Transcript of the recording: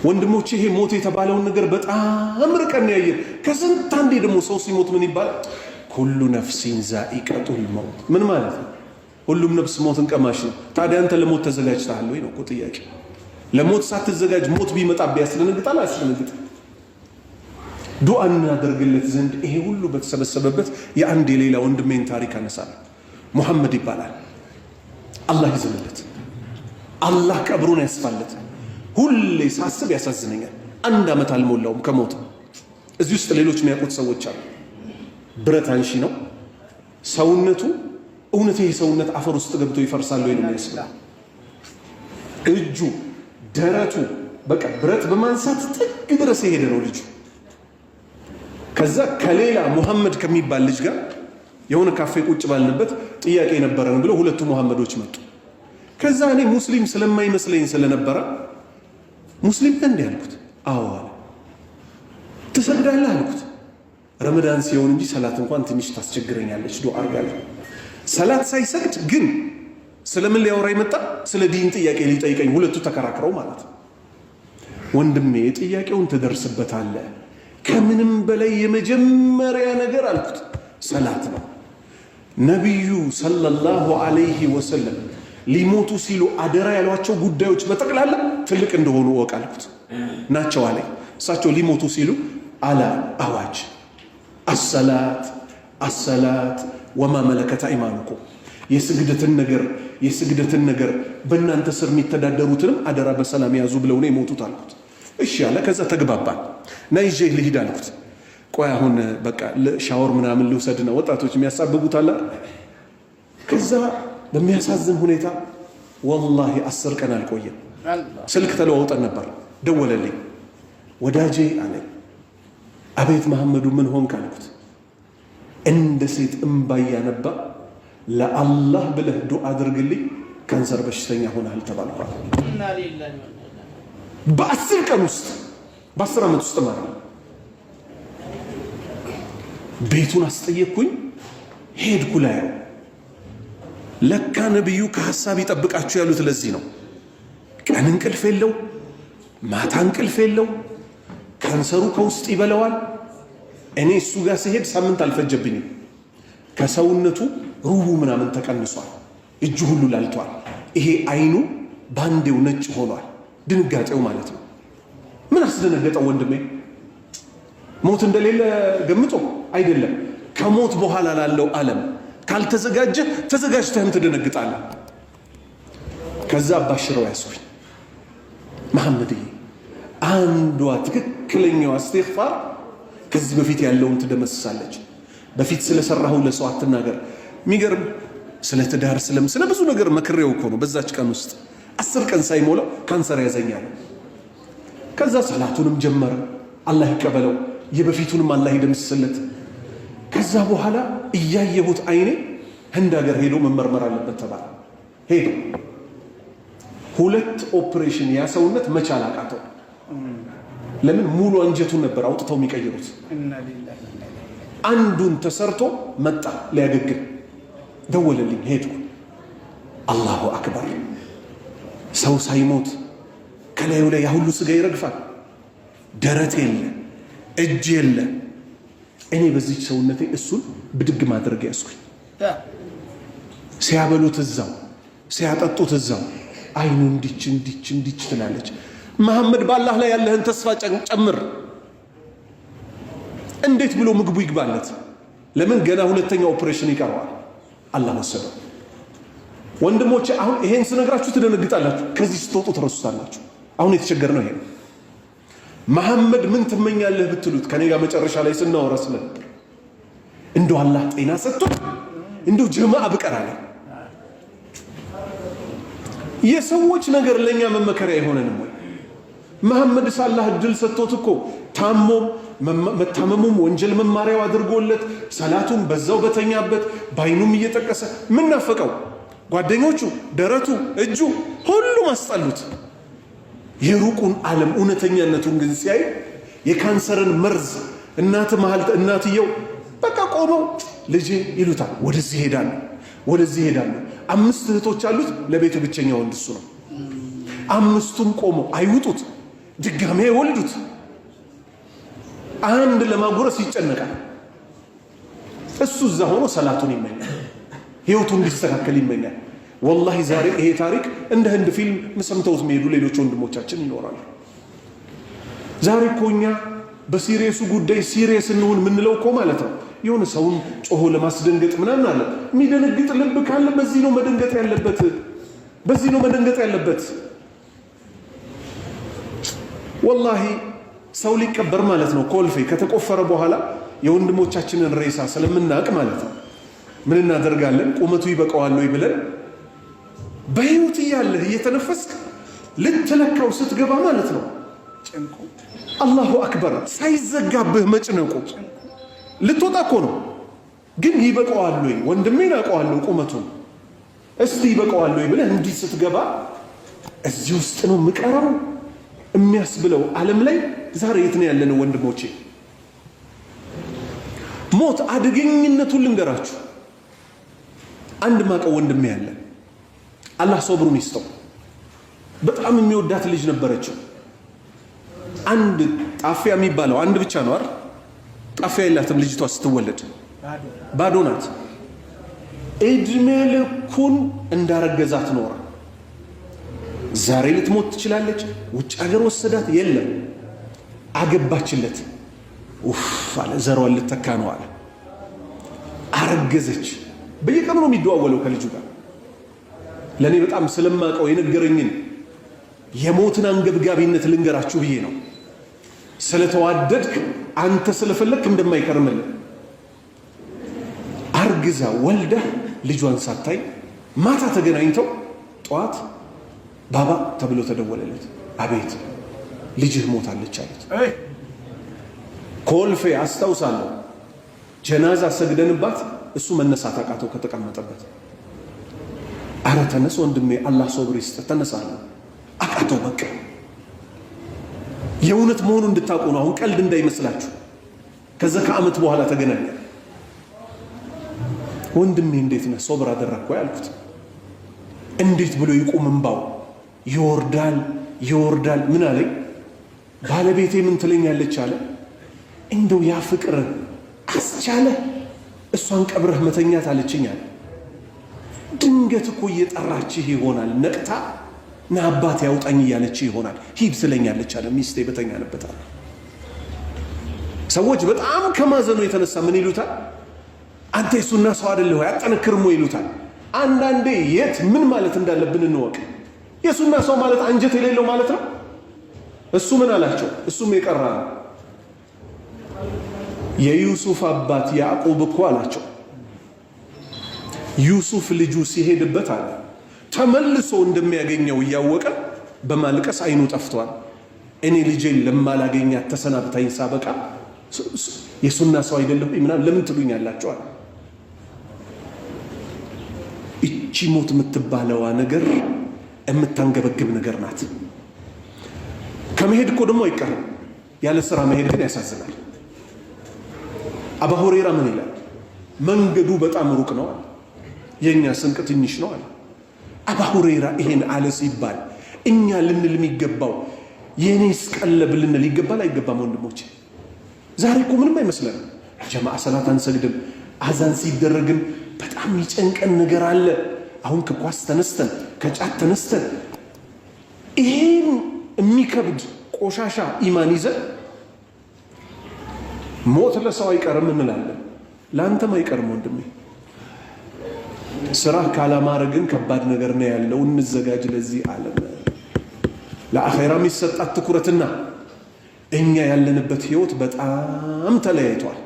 ወንድሞች ይሄ ሞት የተባለውን ነገር በጣም ርቀን ያየን። ከስንት አንዴ ደግሞ ሰው ሲሞት ምን ይባላል? كل نفس ذائقة الموت። ምን ማለት ነው? ሁሉም ነፍስ ሞትን ቀማሽ ነው። ታዲያ አንተ ለሞት ተዘጋጅተሃል ወይ ነው እኮ ጥያቄ። ለሞት ሳትዘጋጅ ሞት ቢመጣ ቢያስደነግጣል? አያስደነግጥም? ዱዓ እናደርግለት ዘንድ ይሄ ሁሉ በተሰበሰበበት የአንድ የሌላ ወንድሜን ታሪክ አነሳለሁ። ሙሐመድ ይባላል። አላህ ይዘንለት፣ አላህ ቀብሩን ያስፋለት። ሁሌ ሳስብ ያሳዝነኛል። አንድ ዓመት አልሞላውም ከሞተ። እዚህ ውስጥ ሌሎች የሚያውቁት ሰዎች አሉ። ብረት አንሺ ነው ሰውነቱ። እውነት ይሄ ሰውነት አፈር ውስጥ ገብቶ ይፈርሳል ወይ ነው የሚያስብለው። እጁ፣ ደረቱ በቃ ብረት በማንሳት ጥግ ድረስ የሄደ ነው ልጁ። ከዛ ከሌላ ሙሐመድ ከሚባል ልጅ ጋር የሆነ ካፌ ቁጭ ባልንበት ጥያቄ ነበረን ብለው ሁለቱ ሙሐመዶች መጡ። ከዛ እኔ ሙስሊም ስለማይመስለኝ ስለነበረ ሙስሊም ነህ እንዴ አልኩት። አዎ አለ። ትሰግዳለህ አልኩት። ረመዳን ሲሆን እንጂ ሰላት እንኳን ትንሽ ታስቸግረኛለች፣ ዱዓ አድርጋለሁ። ሰላት ሳይሰግድ ግን ስለምን ሊያወራ ይመጣ? ስለ ዲን ጥያቄ ሊጠይቀኝ፣ ሁለቱ ተከራክረው ማለት ነው። ወንድሜ ጥያቄውን ትደርስበታለህ። ከምንም በላይ የመጀመሪያ ነገር አልኩት ሰላት ነው። ነቢዩ صلى الله عليه وسلم ሊሞቱ ሲሉ አደራ ያሏቸው ጉዳዮች በጠቅላላ ትልቅ እንደሆኑ እወቅ አልኩት። ናቸው አለኝ። እሳቸው ሊሞቱ ሲሉ አላ አዋጅ الصلاة الصلاة وما ملكت أيمانكم የስግደትን ነገር የስግደትን ነገር በእናንተ ስር የሚተዳደሩትንም አደራ በሰላም ያዙ ብለው ነው የሞቱት አልኩት። እሺ አለ። ከዛ ተግባባን እና ይዤ ልሂድ አልኩት። ቆይ አሁን በቃ ሻወር ምናምን ልውሰድ ነው፣ ወጣቶች የሚያሳብቡት አለ። ከዛ በሚያሳዝን ሁኔታ ወላሂ 10 ቀን አልቆየም። ስልክ ተለዋውጠን ነበር። ደወለልኝ። ወዳጄ አለኝ። አቤት መሐመዱ ምን ሆንክ አልኩት። እንደ ሴት እምባ እያነባ ለአላህ ብለህ ዱዓ አድርግልኝ ካንሰር በሽተኛ ሆነሃል ተባልኳል። በ10 ቀን ውስጥ በ10 ዓመት ውስጥ ማለት ነው። ቤቱን አስጠየቅኩኝ፣ ሄድኩ ላየው። ለካ ነቢዩ ከሀሳብ ይጠብቃችሁ ያሉት ለዚህ ነው። ቀን እንቅልፍ የለው፣ ማታ እንቅልፍ የለው። ካንሰሩ ከውስጥ ይበለዋል። እኔ እሱ ጋር ስሄድ ሳምንት አልፈጀብኝም። ከሰውነቱ ሩቡ ምናምን ተቀንሷል። እጁ ሁሉ ላልቷል። ይሄ አይኑ ባንዴው ነጭ ሆኗል። ድንጋጤው ማለት ነው። ምን አስደነገጠው ወንድሜ? ሞት እንደሌለ ገምቶ አይደለም። ከሞት በኋላ ላለው ዓለም ካልተዘጋጀ ተዘጋጅተህም ትደነግጣለህ። ከዛ አባሽረው ያስኩኝ መሐመድዬ፣ አንዷ ትክክለኛዋ እስትግፋር ከዚህ በፊት ያለውን ትደመስሳለች። በፊት ስለሰራኸው ለሰው አትናገር። የሚገርም ስለ ትዳር ስለ ብዙ ነገር መክሬው እኮ ነው። በዛች ቀን ውስጥ 10 ቀን ሳይሞላው ካንሰር ያዘኛል። ከዛ ሰላቱንም ጀመረ። አላህ ይቀበለው፣ የበፊቱንም አላህ ይደምስስለት። ከዛ በኋላ እያየሁት አይኔ ህንድ ሀገር ሄዶ መመርመር አለበት ተባለ። ሄዶ ሁለት ኦፕሬሽን ያ ሰውነት መቻል አቃተው። ለምን ሙሉ አንጀቱን ነበር አውጥተው የሚቀይሩት። አንዱን ተሰርቶ መጣ ሊያገግም። ደወለልኝ፣ ሄድኩ። الله أكبر። ሰው ሳይሞት ከላዩ ላይ ያ ሁሉ ስጋ ይረግፋል። ደረት የለ፣ እጅ የለ። እኔ በዚች ሰውነቴ እሱን ብድግ ማድረግ ያዝኩኝ። ሲያበሉት እዛው፣ ሲያጠጡት እዛው። አይኑ እንዲች እንዲች እንዲች ትላለች። መሐመድ በአላህ ላይ ያለህን ተስፋ ጨምር። እንዴት ብሎ ምግቡ ይግባለት? ለምን ገና ሁለተኛ ኦፕሬሽን ይቀረዋል። አላህ ወሰደው። ወንድሞቼ አሁን ይሄን ስነግራችሁ ትደነግጣላችሁ። ከዚህ ስትወጡ ትረሱታላችሁ። አሁን የተቸገርነው ይሄ ነው። መሐመድ ምን ትመኛለህ ብትሉት ከኔ ጋር መጨረሻ ላይ ስናወራ ስለነበር እንደው አላህ ጤና ሰጥቶ እንደው ጀማዓ ብቀር አለ። የሰዎች ነገር ለኛ መመከሪያ አይሆነንም ወይ? መሐመድ ሳላህ እድል ሰጥቶት እኮ ታሞ መታመሙም ወንጀል መማሪያው አድርጎለት ሰላቱም በዛው በተኛበት ባይኑም እየጠቀሰ ምን ናፈቀው? ጓደኞቹ፣ ደረቱ፣ እጁ ሁሉም አስጠሉት። የሩቁን ዓለም እውነተኛነቱን ግን ሲያይ የካንሰርን መርዝ እናት መሃል እናትየው በቃ ቆመው ልጄ ይሉታል። ወደዚህ ሄዳሉ፣ ወደዚህ ሄዳሉ። አምስት እህቶች አሉት። ለቤቱ ብቸኛ ወንድ እሱ ነው። አምስቱም ቆመው አይውጡት። ድጋሜ አይወልዱት። አንድ ለማጉረስ ይጨነቃል። እሱ እዛ ሆኖ ሰላቱን ይመኛል፣ ህይወቱ እንዲስተካከል ይመኛል። ወላሂ ዛሬ ይሄ ታሪክ እንደ ህንድ ፊልም ሰምተውት የሚሄዱ ሌሎች ወንድሞቻችን ይኖራሉ። ዛሬ እኮ እኛ በ serious ኡ ጉዳይ serious እንሁን የምንለው እኮ ማለት ነው የሆነ ሰውን ጮሆ ለማስደንገጥ ምናምን አለ። የሚደነግጥ ልብ ካለ በዚህ ነው መደንገጥ ያለበት፣ በዚህ ነው መደንገጥ ያለበት። ወላሂ ሰው ሊቀበር ማለት ነው ኮልፌ ከተቆፈረ በኋላ የወንድሞቻችንን ሬሳ ስለምናውቅ ማለት ነው ምን እናደርጋለን? ቁመቱ ይበቃዋል ወይ ብለን በህይወት እያለህ እየተነፈስክ ልትለካው ስትገባ ማለት ነው አላሁ አክበር ሳይዘጋብህ መጭነቁ ልትወጣ እኮ ነው። ግን ይበቃዋል ወይ ወንድሜን አውቀዋለሁ ቁመቱን እስቲ ይበቃዋል ወይ ብለህ እንዲህ ስትገባ እዚህ ውስጥ ነው የምቀረው የሚያስብለው ዓለም ላይ ዛሬ የት ነው ያለነው ወንድሞቼ? ሞት አደገኝነቱን ልንገራችሁ። አንድ ማቀው ወንድሜ ያለ አላህ ሶብሩን ይስጠው። በጣም የሚወዳት ልጅ ነበረችው። አንድ ጣፊያ የሚባለው አንድ ብቻ ነው አይደል? ጣፊያ የላትም ልጅቷ ስትወለድ ባዶ ናት። እድሜ ልኩን እንዳረገዛት ኖረ። ዛሬ ልትሞት ትችላለች። ውጭ ሀገር ወሰዳት፣ የለም አገባችለት። ኡፍ አለ፣ ዘሯን ልተካ ነው አለ። አረገዘች። በየቀኑ ነው የሚደዋወለው ከልጁ ጋር። ለእኔ በጣም ስለማውቀው የነገረኝን የሞትን አንገብጋቢነት ልንገራችሁ ብዬ ነው። ስለተዋደድክ አንተ ስለፈለግክ እንደማይከርምልህ አርግዛ ወልዳ ልጇን ሳታይ ማታ ተገናኝተው ጠዋት ባባ ተብሎ ተደወለለት። አቤት ልጅህ ሞታለች አሉት። ኮልፌ አስታውሳለሁ። ጀናዛ ሰግደንባት እሱ መነሳት አቃተው ከተቀመጠበት። አረ ተነስ ወንድሜ፣ አላህ ሶብር ይስጥ፣ ተነሳለሁ። አቃተው በቃ። የእውነት መሆኑ እንድታውቁ ነው። አሁን ቀልድ እንዳይመስላችሁ። ከዛ ከዓመት በኋላ ተገናኘ። ወንድሜ እንዴት ነህ? ሶብር አደረግኩ ያልኩት። እንዴት ብሎ ይቁም? እምባው ይወርዳል ይወርዳል። ምን አለኝ? ባለቤቴ ምን ትለኛለች አለ። እንደው ያ ፍቅር አስቻለ እሷን ቀብረህ መተኛት አለችኝ አለ። ድንገት እኮ እየጠራችህ ይሆናል ነቅታ ና አባት ያውጣኝ እያለች ይሆናል። ሂድ ትለኛለች አለ ሚስቴ በተኛንበት አለ። ሰዎች በጣም ከማዘኑ የተነሳ ምን ይሉታል? አንተ የሱና ሰው አይደለህ ወይ አጠነክርም ወይ ይሉታል። አንዳንዴ የት ምን ማለት እንዳለብን እንወቅ። የሱና ሰው ማለት አንጀት የሌለው ማለት ነው። እሱ ምን አላቸው? እሱም የቀራ ነው። የዩሱፍ አባት ያዕቆብ እኮ አላቸው ዩሱፍ ልጁ ሲሄድበት አለ ተመልሶ እንደሚያገኘው እያወቀ በማልቀስ አይኑ ጠፍቷል። እኔ ልጄን ለማላገኛት ተሰናብታኝ ሳበቃ የሱና ሰው አይደለሁ ምናምን ለምን ትሉኛላችሁ? አለ። እቺ ሞት የምትባለዋ ነገር የምታንገበግብ ነገር ናት። ከመሄድ እኮ ደግሞ አይቀርም። ያለ ስራ መሄድ ግን ያሳዝናል። አባ ሁሬራ ምን ይላል? መንገዱ በጣም ሩቅ ነው አለ፣ የእኛ ስንቅ ትንሽ ነው አለ። አባ ሁሬራ ይሄን አለ ሲባል እኛ ልንል የሚገባው የኔስ ቀለብ ልንል ይገባል አይገባም? ወንድሞቼ ዛሬ እኮ ምንም አይመስለንም። ጀማዓ ሰላት አንሰግድም። አዛን ሲደረግም በጣም የሚጨንቀን ነገር አለ። አሁን ከኳስ ተነስተን ከጫት ተነስተን ይሄን የሚከብድ ቆሻሻ ኢማን ይዘን ሞት ለሰው አይቀርም እንላለን። ለአንተም አይቀርም ወንድሜ። ስራ ካላማረ ግን ከባድ ነገር ነው ያለው። እንዘጋጅ ለዚህ ዓለም ለአኼራ የሚሰጣት ትኩረትና እኛ ያለንበት ህይወት በጣም ተለያይቷል።